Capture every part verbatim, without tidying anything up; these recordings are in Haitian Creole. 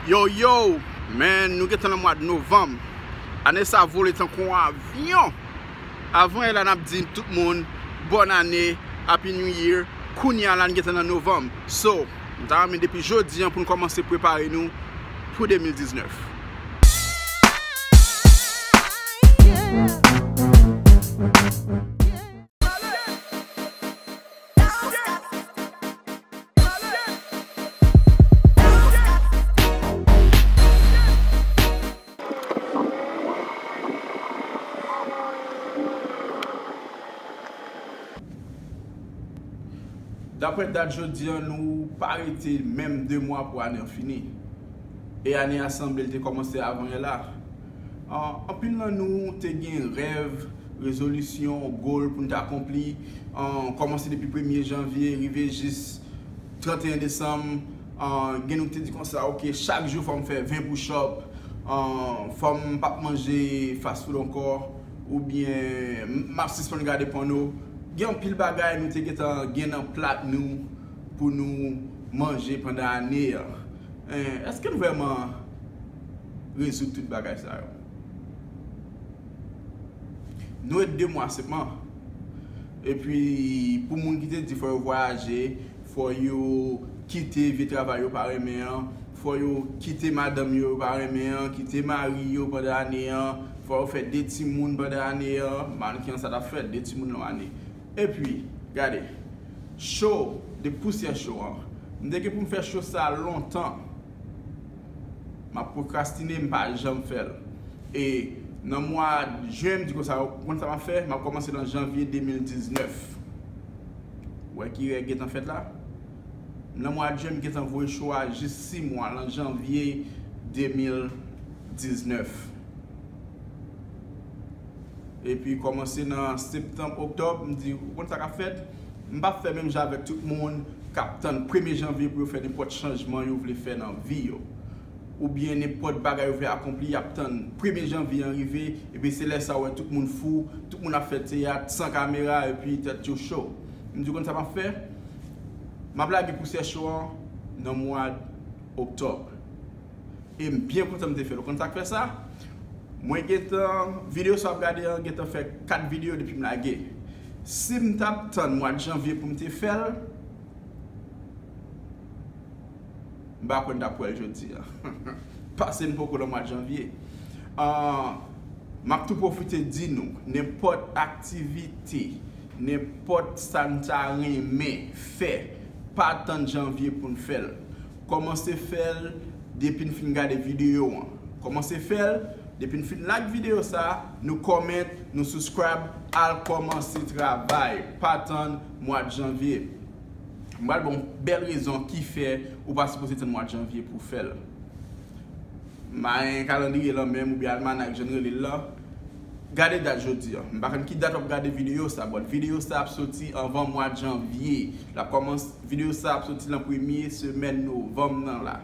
Yo, yo, man, nou gentan nan mwa novanm. Ane sa vole tankou yon avyon. Avan yè la, n ap di tout moun, bòn ane, Happy New Year. Kounye a la, n gentan nan novanm. So, m ta renmen depi jodi an pou n kòmanse prepare nou pou de mil diznèf. Daprè dat jodi an, nou pa rete menm de mwa pou ane an fini. E ane a sanble l te kòmanse avan yè la. An, anpil nan nou te gen rèv, rezolisyon, goal pou n t akonpli. An, kòmanse depi premye janvye, rive jis tranteyen desanm. An, gen nou ki te di konsa, oke, chak jou fò m fè ven push up. An, fò m p ap manje fast food ankò. Oubyen, m, m ap sispann gade pòno. Gen anpil bagay nou te gentan gen nan plat nou pou nou manje pandan ane an. En, èske n vrèman rezoud tout bagay sa yo? Nou ret de mwa sèlman. Epi, pou moun ki te di fò yo vwayaje, fò yo kite vye travay yo pa renmen an, fò yo kite madanm yo yo pa renmen an, kite mari yo pandan ane an, fò yo fè de timoun pandan ane an, m pa konn kijan sa t ap fèt, de timoun nan ane. Epi, gade, show, de pousyè show an. M te gen pou m fè show sa lontan. M ap pwokrastine, m pa janm fè l. E nan mwa jen, m di konsa, ou konn sa m ap fè? M ap kòmanse nan janvye de mil diznèf. Ou wè ki règ gentan fèt la? Nan mwa jen, m gentan voye show a jis sis mwa, nan janvye de mil diznèf. Epi kòmanse nan septanm, oktòb, m di, ou konn sa k ap fèt? M p ap fè menm jan avèk tout moun k ap tann premye janvye pou yo fè nenpòt chanjman yo vle fè nan vi yo. Oubyen nenpòt bagay yo vle akonpli, y ap tann premye janvye an rive, epi se lè sa w wè tout moun fou, tout moun ap fè teyat, san kamera, epi tèt yo cho. M di, ou konn sa m ap fè? M ap lage pousyè show an nan mwa oktòb. E m byen kontan m te fè l. Ou konn sa k fè sa? Mwen gentan, videyo sa w ap gade an, gentan fè kat videyo depi m lage. Si m t ap tann mwa janvye pou m te fè l, m pa kwè n t ap wè l jodi a. Paske n poko nan mwa janvye. Ah, m ap tou pwofite di nou, nenpòt aktivite, nenpòt sa n ta renmen fè, pa tann janvye pou n fè l. Kòmanse fè l depi n fin gade videyo an. Kòmanse fè l depi n fin like videyo sa, nou comment, nou subscribe, al kòmanse travay. Pa tann mwa janvye. M pral ba w yon bèl rezon ki fè ou pa sipoze tann mwa janvye pou w fè l. Mayen kalandriye lan menm oubyen almanak jan n rele l lan. Gade dat jodi an. M pa konn ki dat w ap gade videyo sa, but videyo sa ap soti anvan mwa janvye. L ap kòmanse, videyo sa ap soti nan premye semèn novanm nan la.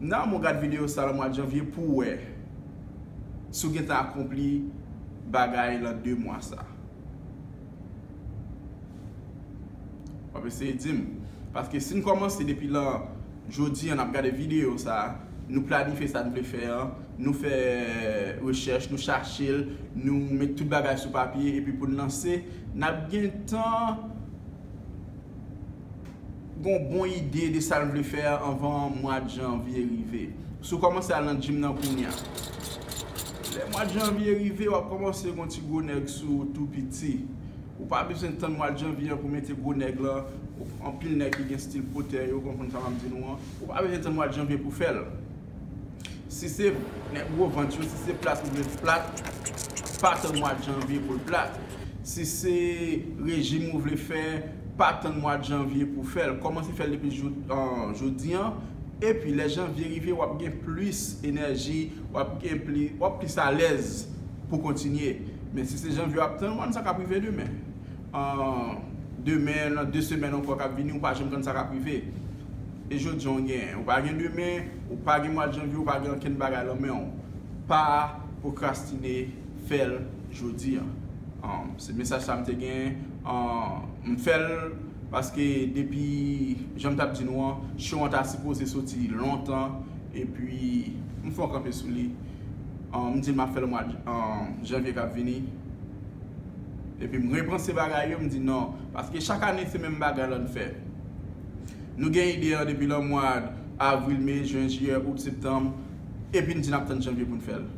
Nan mwen gad videyo sa lan mwa janvye pou w wè si w gentan akonpli bagay lan de mwa sa. W ap eseye di m. Paske si n kòmanse depi lan jodi an, n ap gade videyo sa, nou planifye sa n vle fè an, nou fè rechèch, nou chache l, nou met tout bagay sou papye, epi pou n lanse, n ap gentan gon bon ide de sa n vle fè a anvan mwa janvye rive. Si w kòmanse al nan gym nan kounye a, lè mwa janvye rive, w ap kòmanse gon ti gwo nèg sou ou tou piti. Ou pa bezwen tann mwa janvye an pou mete gwo nèg lan. Anpil nèg ki gen stil potè yo konprann sa m ap di nou an. Ou pa bezwen tann mwa janvye pou fè l. Si se nèg gwo vant yo, si se plat ou vle plat, pa tann mwa janvye pou l plat. Si se rejim ou vle fè, pa tann mwa janvye pou fè l. Kòmanse fè l depi jou, ah, jodi an. Epi lè janvye rive, w ap gen plis enèji, w ap gen pli, w ap plis alèz pou kontinye. Men si se janvye w ap tann, ou pa konn sa k ap rive demen. Ah, demen, nan de semèn ankò k ap vini, ou pa janm konn sa k ap rive. E jodi an w genyen. Ou pa gen demen, ou pa gen mwa janvye, ou pa gen okenn bagay lan men w. Pa pwokrastine, fè l jodi an. Um, se mesaj sa m te gen. Um, m fè l Paske depi, jan m t ap di nou an, show an ta sipoze soti lontan, epi m fè yon kanpe sou li. An, m di l m ap fè l mwa, an, janvye k ap vini. Epi m repanse bagay yo, m di non. Paske chak ane, se menm bagay la n fè. Nou gen ide an depi lan mwa avril, me, jen, jiyè, out, septanm, epi n di n ap tann janvye pou n fè l.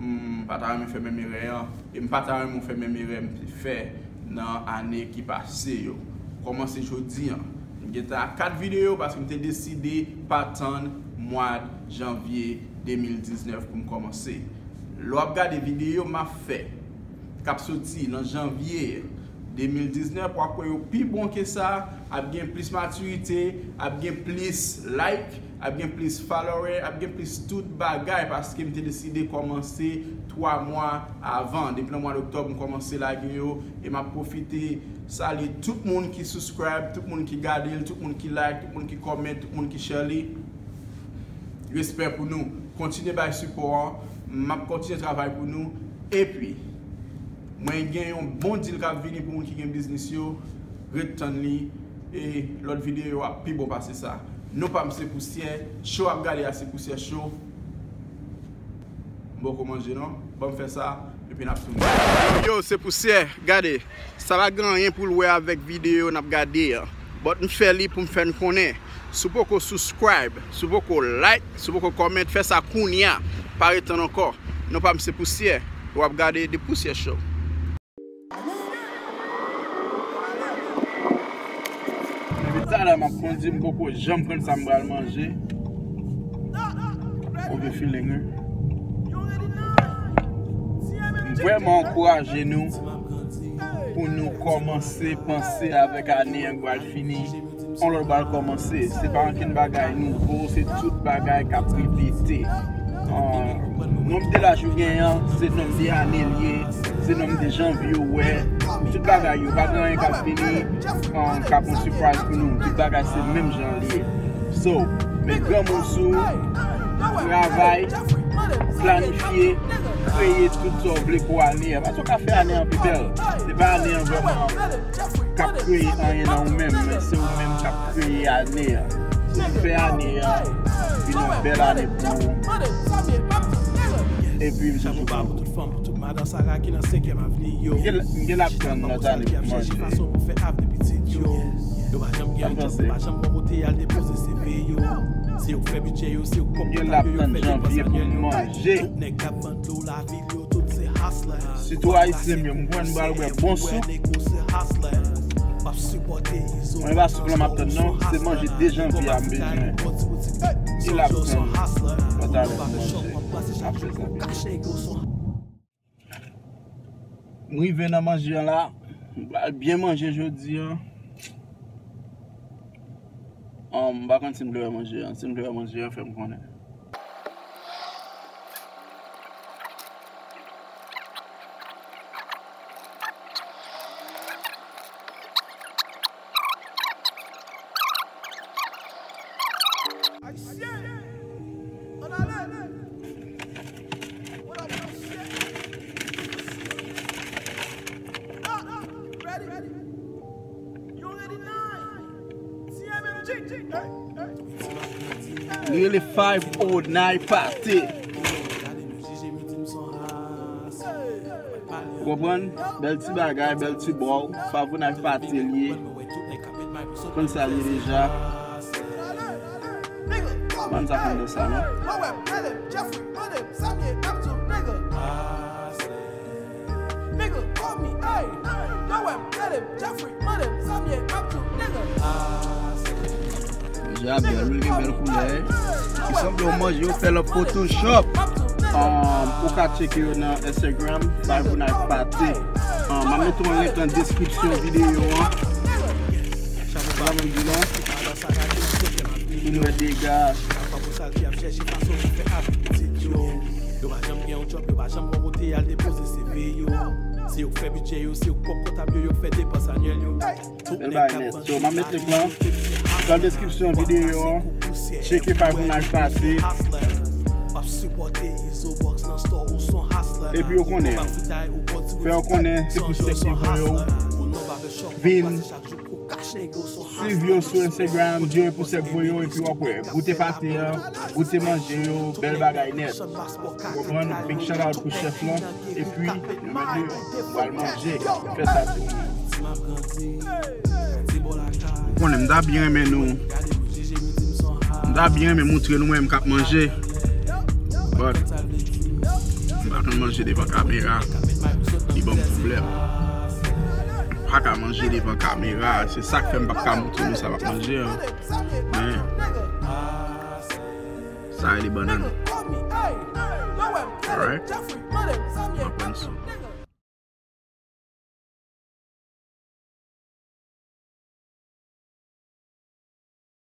M pa ta renmen fè menm erè an, e m pa ta renmen w fè menm erè m te fè nan ane ki pase yo. Kòmanse jodi an. M gentan a kat videyo paske m te deside pa tann mwa janvye de mil diznèf pou m kòmanse. Lè w ap gade videyo m ap fè, k ap soti nan janvye de mil diznèf, w ap wè yo pi bon ke sa, ap gen plis matirite, ap gen plis like, ap gen plis follower, ap gen plis tout bagay, paske m te deside kòmanse twa mwa avan. Depi nan mwa oktòb, m kòmanse lage yo, e m ap pwofite salye tout moun ki subscribe, tout moun ki gade l, tout moun ki like, tout moun ki comment, tout moun ki share li. Respè pou nou. Kontinye bay sipò an. M ap kontinye travay pou nou. Epi, mwen gen yon bon deal k ap vini pou moun ki gen biznis yo. Ret tann li. E lòt videyo ap pi bon pase sa. Non pa m se Pousyè. Show w ap gade a se Pousyè Show. M poko manje non. Ban m fè sa. Epi n ap tounen. Yo, se Pousyè. Gade. Sa pa gen anyen pou l wè avèk videyo n ap gade an. But m fè li pou m fè n konnen. Si w poko subscribe, si w poko like, si w poko comment, fè sa kounye a. Pa ret tann ankò. Non pa m se Pousyè. W ap gade The Pousyè Show. Depi talè m ap kondi, m poko janm konn sa m pral manje. Ou gen feeling, wi. M vrèman ankouraje nou pou nou kòmanse panse avèk ane an k pral fini, yon lòt pral kòmanse. Se pa ankenn bagay nouvo, se tout bagay k ap repete. Ah, nonb de laj ou genyen an, se nonb de ane l ye, se nonb de janvye ou wè. Tout bagay yo, pa gen anyen k ap vini, ah, k ap yon surprise pou nou. Tout bagay se menm jan l ye. So, met granmoun sou ou, travay, planifye, kreye tout sa w vle pou ane an. Paske w ka fè ane an pi bèl. Se pa ane an vrèman k ap kreye anyen nan ou menm, men se ou menm k ap kreye ane an. So, fè ane an vin yon bèl ane pou ou. Epi m toujou Tout fanm, pou tout madan Sara ki nan senkyèm avni yo. M gen, m gen l ap tann lòt ane pou manje. Sa m panse. M gen l ap tann janvye pou m manje. Sitou ayisyen m yo, m kwè n pral bwè bon soup. Mwen pa soup lan m ap tann non, se manje de janvye a m bezwen. M gen l ap tann lòt ane pou manje. Ap fè sa. M rive nan manje an la. M pral byen manje jodi an. An, m pa konn si m vle wè manje an. Si m vle wè manje an, fè m konnen. Ayisyen! Ann ale! What up, Pousyè? Ah, ah, ready? You ready now? T M M G. Hey, hey. Li rele five oh nine Party. Ou konprann? Bèl ti bagay, bèl ti bòl. Five oh nine Party l ye. Konn sa l ye deja. Bann sa konn de sa, non? Nèg la bèl, wi, gen bèl koulè. Ki sanble w manje, yo fè l an Photoshop. Um, ou ka tcheke yo nan Instagram, Five oh nine Party. Um, m ap mete yon link nan deskripsyon videyo an. Sa mwen di non. Pou nou wè dega. Yo pa janm gen yon djòb, yo pa janm gon kote y al depoze C V yo. Se yo k fè bidjè yo, se yo k pòp kontab yo, yo k fè depans anyèl yo. Bèl bagay nèt. So, m ap met link lan nan deskripsyon videyo an. Tcheke Five oh nine Party. Epi yo konnen. Fè yo konnen, se pou sèk ki voye w vin Swiv yo sou Instagram, Jerry Poussek voye yo, epi w ap wè. Goute pate a, goute manje yo, bèl bagay nèt. Ou konprann? Big shout out pou chèf lan. Epi, nou mèt deyò, nou al manje. Fè sa tou. Ou konnen, m ta byen renmen nou. M ta byen renmen moutre nou mwen m k ap manje. But, m pa konn manje devan kamera. Li ban m pwoblèm. M pa ka manje devan kamera. Se sa k fè m p ap ka moutre nou sa m ap manje an. Men, sa rele bannann. Alright? M ap pran sou.